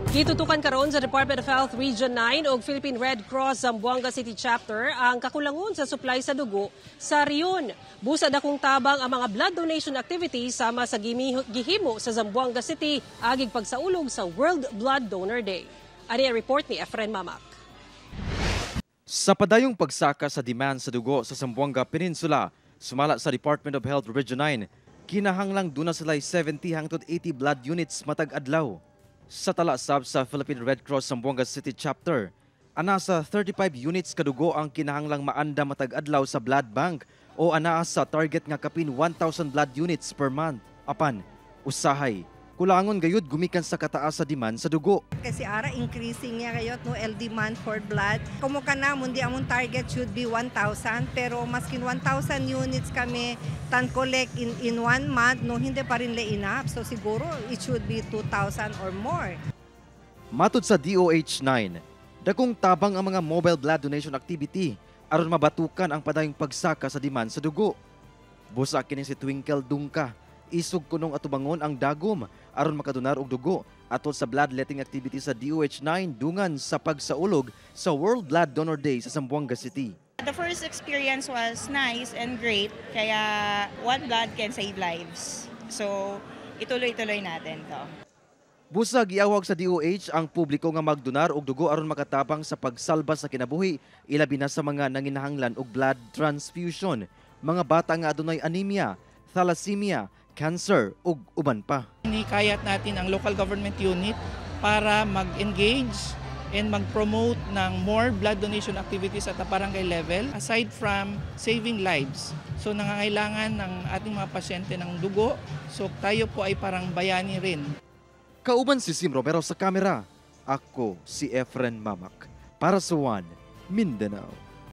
Gitutukan karon sa Department of Health Region 9 ug Philippine Red Cross Zamboanga City Chapter ang kakulangon sa supply sa dugo sa rehiyon. Busa dakong tabang ang mga blood donation activities sama sa gihimo sa Zamboanga City agig pagsaulog sa World Blood Donor Day. Ani ang report ni Efren Mamak. Sa padayong pagsaka sa demand sa dugo sa Zamboanga Peninsula, sumala sa Department of Health Region 9, kinahanglang duna sila 70 hangtod 80 blood units matag adlaw. Sa tala sab sa Philippine Red Cross Zamboanga City Chapter, anaa sa 35 units kadugo ang kinahanglang maanda matag adlaw sa blood bank o anaa sa target nga kapin 1,000 blood units per month. Apan, usahay, kulangon gayud gumikan sa kataas sa demand sa dugo. Kasi ara increasing niya gayot no el demand for blood. Como kanamon di amon target should be 1,000, pero maskin 1,000 units kami tan collect in one month no, hindi pa rin le enough. So siguro it should be 2,000 or more. Matud sa DOH 9, dakong tabang ang mga mobile blood donation activity aron mabatukan ang padayong pagsaka sa demand sa dugo. Busa kini si Twinkle Dungka, isog kunong atubangon ang dagom aron makadonar og dugo atol sa bloodletting activity sa DOH 9 dungan sa pagsaulog sa World Blood Donor Day sa Zamboanga City. The first experience was nice and great, kaya one blood can save lives. So, ituloy-tuloy natin to. Busa giawag sa DOH ang publiko nga magdonar og dugo aron makatabang sa pagsalba sa kinabuhi, ilabi na sa mga nanginahanglan og blood transfusion, mga bata nga adunay anemia, thalassemia, cancer ug uban pa. Hinikayat natin ang local government unit para mag-engage and mag-promote ng more blood donation activities at the barangay level aside from saving lives. So nangangailangan ng ating mga pasyente ng dugo, so tayo po ay parang bayani rin. Kauban si Sim Romero sa kamera. Ako si Efren Mamak para sa One Mindanao.